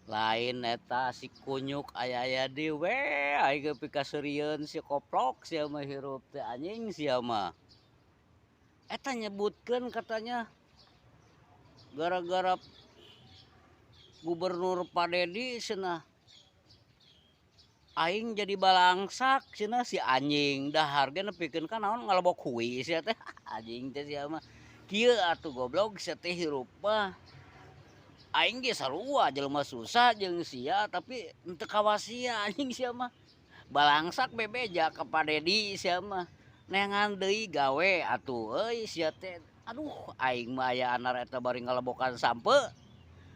Lain eta si kunyuk aya-aya deui we aing ge pikaseurieun si koplok sia mah hirup teh anjing sia mah. Eta nyebutkeun katanya gara-gara gubernur Pak Dedi cenah aing jadi balangsak cenah si anjing dahar ge nepikeun ka naon ngalebok hui sia teh anjing teh sia mah. Kieu atuh goblok sia teh hirup mah. Aing ge sarua jelema susah jeung sia tapi henteu kawas sia anjing sia mah. Balangsak bebeja ka Pak Dedi sia mah. Neangan deui gawe atuh euy sia teh. Aduh aing mah aya anar eta bari ngalebokan sampeu.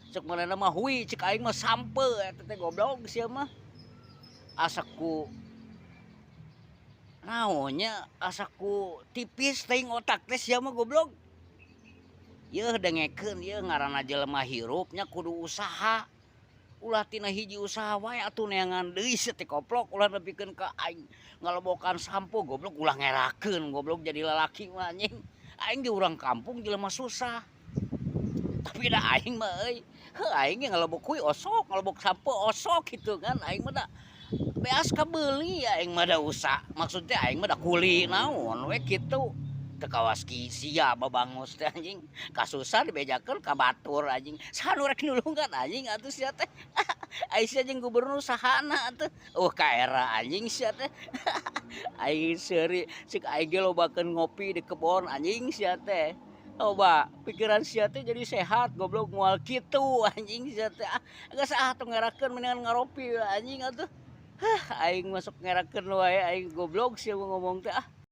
Cek manehna mah hui cek aing mah sampeu eta teh goblok sia mah. Asa ku naon nya asa ku tipis teuing otak teh sia mah goblok. Yeuh dengekeun yeuh ngaranna jelema hirup nya kudu usaha. Ulah tina hiji usaha wae atuh neangan deui sia teh koplok ulah nepikeun ka aing ngalebokan sampeu goblok ulah ngerakeun goblok jadi lalaki mah anjing. Aing ge urang kampung jelema susah. Tapi da aing mah euy, heuh aing ge ngalebok hui osok, ngalebok sampeu osok kitu kan aing mah da beas kabeuli aing mah da usaha. Maksud teh aing mah da kuli naon we kitu. Teu kawas sia babangus teh anjing. Kasusah dibejakeun ka batur anjing. Saha nu rek nulungan anjing atuh sia teh. Ai sia jeung gubernur sahana atuh. Eueuh kaera anjing sia teh. Aing seuri ceuk aing ge lobakeun ngopi di kebon anjing sia teh. Loba pikiran sia teh jadi sehat goblok moal kitu anjing sia teh ah. Geus ah tong ngerakeun mendingan ngaropi anjing atuh. Hah aing mah sok ngerakeun wae aing goblok sia ngomong teh ah.